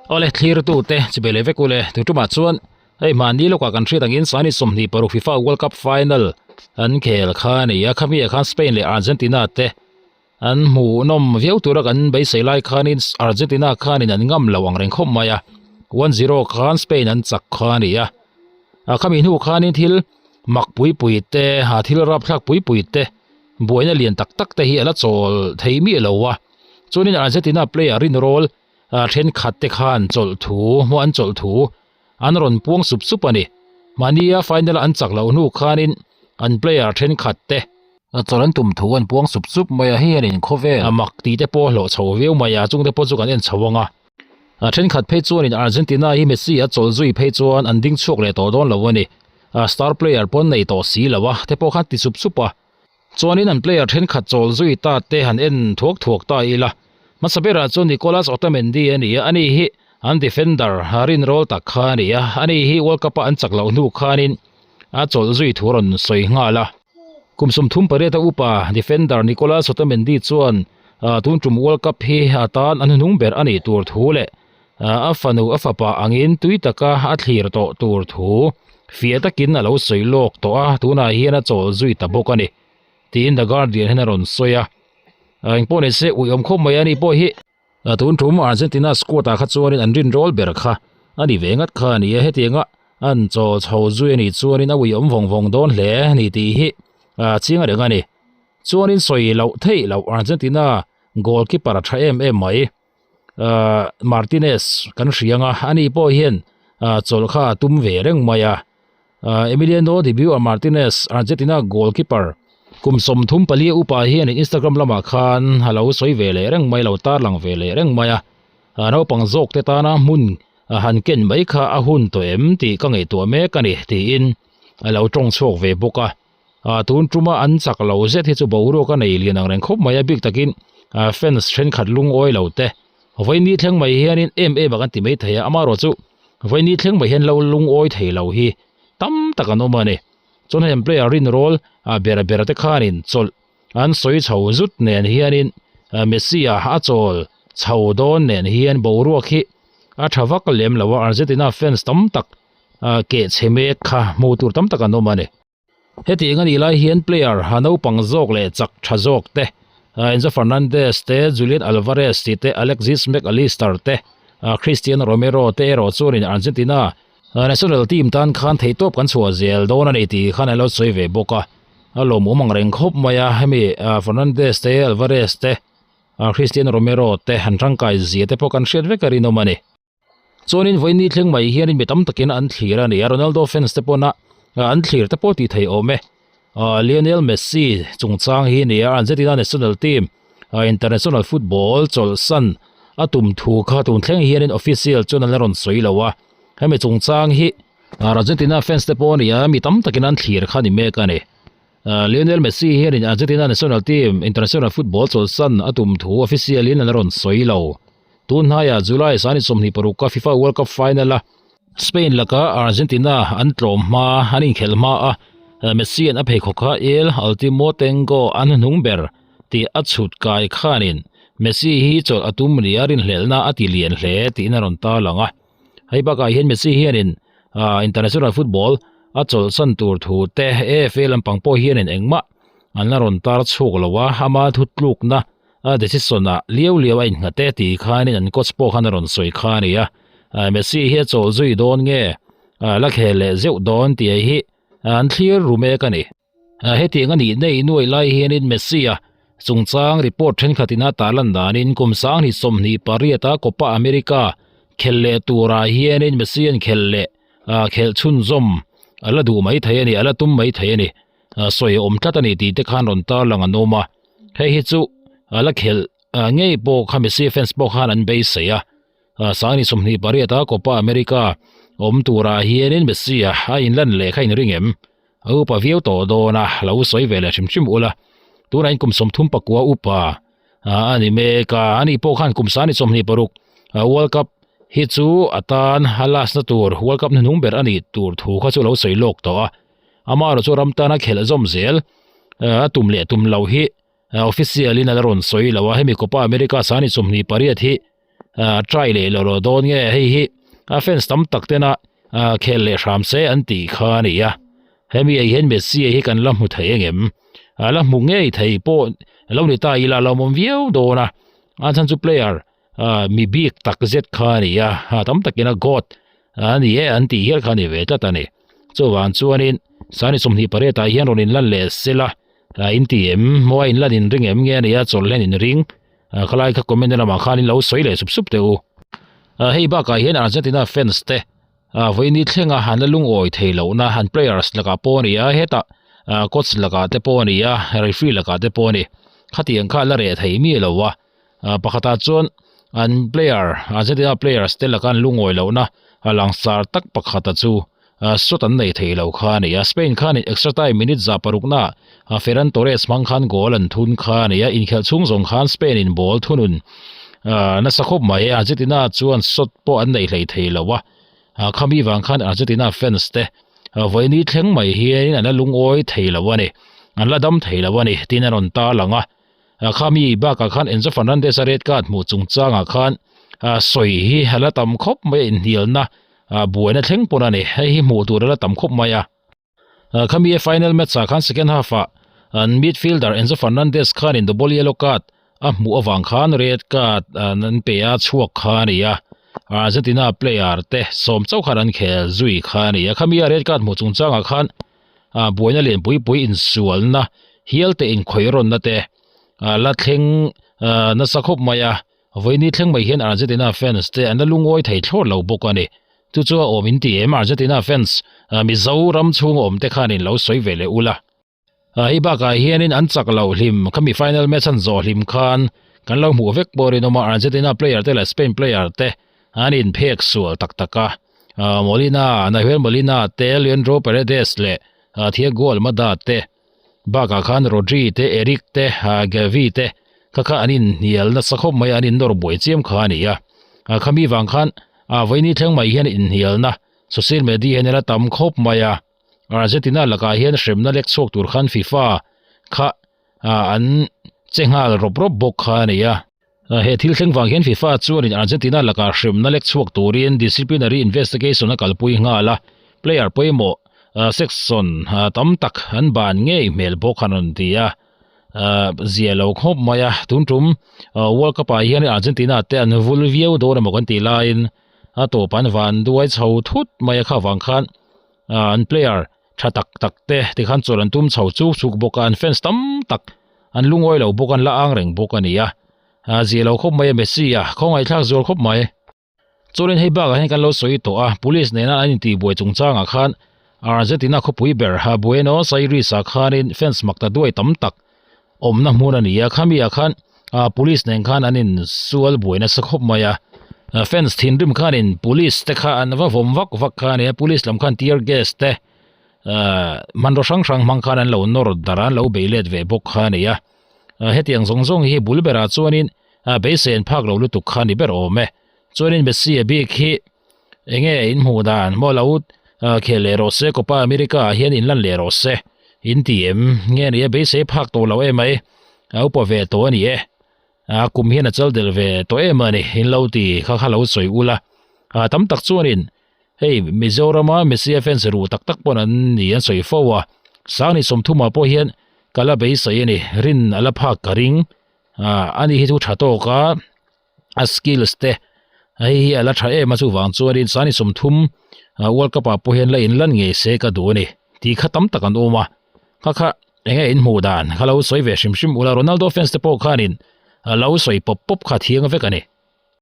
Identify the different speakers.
Speaker 1: Awle thlir tute chibai leh vek ule tu tumah chuan hei mahni lawkah kan hriat angin Sani 26 FIFA World Cup final an khel kha a ni a khami ah khan Spain leh Argentina te an hmuhnawm viau tura kan beisei lai khanin Argentina khanin an ngam lo ang reng khawp mai a 1-0 khan Spain an chak kha a ni a a khami hnu khanin thil mak pui pui te ha thil rapthlak pui pui te buaina lian tak tak te hi a la chawl thei miah lo a chuanin Argentina player rinrawl thenkhat te khan chawlh thu hmuh an chawlh thu an rawn puang sup sup a ni. Mahnia final an chak loh hnu khanin an player thenkhat te chawlh an tum thu an puang sup sup mai a, hei hian inkhawvel a mak tih te pawh a hlawh chho viau mai a, chungte pawh chu kan en chho ang a. Thenkhat phei chuanin Argentina hi Messi a chawlh zui phei chuan an ding chhuak leh tawh dawn lo a ni. Star player pawn nei tawh si lo a te pawh khan ti sup sup a. Chuanin an player thenkhat chawl zui ta te han en thuak thuak ta ila. Hmasa berah chuan Nicolas Otamendi a ni a, ani hi an defender rinrawl tak kha a ni a, ani hi World Cup a an chak loh hnu khanin a chawlh zui thu rawn sawi nghal a. Kum 38 a upa defender Nicolas Otamendi chuan tun tum World Cup hi a tan a hnuhnung ber a nih tur thu leh a fanu a fapa angin tui taka a thlir tawh tur thu fiah takin a lo sawi lawk tawh a, tunah hian a chawl zui ta bawk a ni tiin The Guardian hian a rawn sawi a. Engpawh ni se uiawm khawp mai a ni pawh hi. Tun tum Argentina squad ah kha chuanin an rinrawl ber kha a ni ve ngat kha a ni a, hetianga an chawl chho zui a nih chuanin a uiawm vawng vawng dawn hle a ni tih hi chiang a reng a ni. Chuanin sawi loh theih loh Argentina goalkeeper a tha em em mai. Ahh Martinez kan hria anga ani pawh hian ah chawlh kha a tum ve reng mai a ah Emiliano Debut a Martinez Argentina goalkeeper kum 34 upa hian Instagram lamah khan a lo sawi ve leh reng mai lo tarlang ve leh reng mai a ah naupang zawk te tana hmun a han ken mai kha a hun tawh em tih ka ngaihtuah mek a ni tiin a lo tawng chhuak ve bawk a. Ah tun tuma an chak lo zet hi chu boruak a nei lian ang reng khawp mai a bik takin ah fans thenkhat lungawi lo te vawiin ni thleng mai hianin em em a kan ti mai thei a amaherawh chu vawiin ni thleng mai hian lo lungawi thei lo hi tam tak an awm a ni chuan hei an player rinrawl ah ber ber te khanin chawlh an sawi chho zut nen hianin ah Messi a a chawl chho dawn nen hian boruak hi a tha vak lem lo a Argentina fans tam tak ah keh chhe mek kha hmuh tur tam tak an awm a ni. Hetiang a nih lai hian player ha naupang zawk leh chak tha zawk te, Enzo Fernandez te, Julian Alvarez tih te, Alexis Mac Allister te, Cristian Romero te erawh chuanin Argentina national team tan khan theihtawp kan chhuah zel dawn a ni tih khan an lo sawi ve bawk a. A lawmawm ang reng khawp mai a, hemi Fernandez te, Alvarez te, Cristian Romero te han tangkai zia te pawh kan hriat vek a rinawm a ni. Chuanin vawiin thleng mai hianin mi tam takin an thlir a ni a, Ronaldo fans te pawna an thlir te pawh tih theih awm e. Lionel Messi chungchang hi a ni a, Argentina national team international football chawlhsan a tum thu kha tun thleng hianin official chuan an la rawn sawi lo a. Hemi chungchang hi Argentina fans te pawh a ni a, mi tam takin an thlir kha a ni mek a ni. Lionel Messi hianin Argentina national team international football chawlhsan a tum thu official in an la rawn sawi lo. Tun hnaiah July sani 26 a FIFA World Cup final a Spain laka Argentina an tlawm hma an inkhelh hma a Messi an a pheikhawk kha El Ultimo Tango an hnung ber tih a chhut kai khanin Messi hi chawlh a tum nia rinhlelhna a ti lian hle tiin a rawn tarlang a. Hei bakah hian Messi hianin international football a chawlhsan tur thu te AFA lampang pawh hianin engmah an la rawn tar chhuak lo a, ama thutlukna A decision ah liau liau a innghat e tih khanin an coach pawh khan a rawn sawi kha a ni a. Messi hi a chawlh zui dawn nge la khel leh zeuh dawn tih hi an thlir ru mek a ni. Hetiang a nih nei nuaih lai hianin Messi a chungchang report thenkhatin a tarlan danin kum 2028 a Copa America khel leh turah hianin Messi an khel leh khelh chhunzawm a la duh mai thei a ni, a la tum mai thei a ni. Sawi a awm tlat a ni tih te khan rawn tarlang an awm a. Hei hi chu a la khelh ngei pawh kha Messi fans pawh khan an beisei a. 2028 a Copa America awm turah hianin Messi a a inlan leh kha inring em? A upa viau tawh dawn a, lo sawi ve leh hrim hrim ula. Tunah in kum 34 upa a ni mek a, ani pawh khan kum 26 World Cup hi chu a tan a last na tur World Cup hnuhnung ber a nih tur thu kha chu lo sawi lawk tawh a. Amaherawh chu ram tana khelh zawm zel a tum leh tum loh hi official in a la rawn sawi lo a, hemi Copa America 28 hi. try leh lo lo dawn nge hei hi a fans tam tak tena khel leh hram se an tih kha a ni a hemi ah hian Messi hi kan la hmu thei engem a la hmu ngei thei pawh lo ni ta ila a lawmawm viau dawn a a chhan chu player mi bik tak zet kha a ni a tam takin a god a ni e an tih hial kha a ni ve tlat a ni chuvang chuanin sani 28 ah hian rawn inlan leh sela a in ti em maw a inlan in ring em nge a nia chawlh hian in ring a khalai kha comment lamah khan in lo sawi leh sup sup teh u a hei bakah hian Argentina fans te a vawiini thlenga han la lungawi thei lohna an players lakah pawh a ni a hetah ah coach lakah te pawh a ni a referee lakah te pawh a ni khatiang kha a la reh thei miah lo a ah pakhatah chuan an player Argentina players te laka an lungawi lohna a langsar tak pakhata chu ah shot an nei thei lo kha a ni a Spain khan extra time minute za parukna ah Ferran Torres hmang khan goal an thun kha a ni a inkhelh chhung zawng khan Spain in ball thunun ah nasa khawp mai Argentina chuan shot pawh an nei hlei thei lo a ah khami vang khan Argentina fans te ah vawiini thleng mai hianin an la lungawi thei lo a ni an la dam thei lo a ni tin a rawn tarlang a. Khami bakah khan Enzo Fernandez a red card hmuh chungchangah khan sawi hi a la tam khawp mai a inhnialna buaina thleng pawn a ni. Hei hi hmuh tur a la tam khawp mai a. Khami a final match ah khan second half ah an midfielder Enzo Fernandez khanin double yellow card a hmuh avang khan red card an pe a chhuak kha a ni a. Argentina player te sawm chauh khan an khel zui kha a ni a. Khami a red card hmuh chungchangah khan buaina lian pui pui insualna hial te inkhawih rawnna te a la thleng nasa khawp mai a vawiini thleng mai hian Argentina fans te an la lungawi thei thlawt lo bawk a ni chu chu a awm in ti em Argentina fans Mizoram chhung awm te khan in lo sawi ve leh ula hei bakah hianin an chak loh hlim khami final match an zawh hlim khan kan lo hmuh vek pawh rinawm a Argentina player te leh Spain player te an inphek sual tak tak a. Molina, Nahuel Molina te, Leandro Paredes leh Thiago Almada te bakah khan Rodri te, Eric te, Gavi te kha kha an inhnial nasa khawp mai a, an innawr buai chiam kha a ni a. Khami vang khan vawiini thleng mai hian inhnialna social media hian a la tam khawp mai a. Argentina lakah hian hremna lek chhuak tur khan FIFA kha an che nghal rawp rawp bawk kha a ni a. He thil thleng vang hian FIFA chuanin Argentina lakah hremna lek chhuak turin disciplinary investigation a kalpui nghal a, player pawimawh section tam tak an ban ngei hmel bawk an rawn ti a, zia lo khawp mai a. Tun tum World Cup ah hian Argentina te an vul viau dawn emaw kan tih laiin a tawp an van duai chho thut mai a, kha vang khan an player tha tak tak te tikhan chawl an tum chho chuk chuk bawk a, an fans tam tak an lungawi lo bawk an la ang reng bawk a ni a, a zia lo khawp mai a Messi a khawngaih thlak zual khawp mai. Chuanin hei bakah hian kan lo sawi tawh a, police nena an intihbuai chungchangah khan Argentina khawpui ber Buenos Aires ah khanin fans mak ta duai tam tak awmna hmun a ni a, khami ah khan police nen khan an insual buai nasa khawp mai a, fans thinrim khanin police te kha an va vawm vak vak kha a ni a, police lam khan tear gas te hmanraw hrang hrang hmang khan an lo nawr darh a, an lo bei let ve bawk kha a ni a, hetiang zawng zawng hi bul berah chuanin beisei an phak lo lutuk kha a ni ber awm e, chuanin Messi a bik hi Enge in hmuh dan maw lo khel leh rawh se Copa America ah hian in lan leh rawh se in ti em nge ni a beisei phak tawh lo em mai a upa ve tawh a ni e a kum hian a chal del ve tawh em a ni in lo ti kha kha lo sawi ula a tam tak chuanin hei Mizorama Messi a fans ruh tak tak pawn an ni an sawi fo a Sangni 30 ah pawh hian ka la beisei a ni rin a la phak ka ring a ani hi chu tha tawk a. a skills te hei hi a la tha em a chuvang chuanin sani 30 world cup ah pawh hian la in lan ngei se ka duh a ni tih kha tam tak an awm a kha kha enge in hmuh dan kha lo sawi ve hrim hrim ula Ronaldo fans te pawh khanin lo sawi pawp pawp kha thiang vek a ni.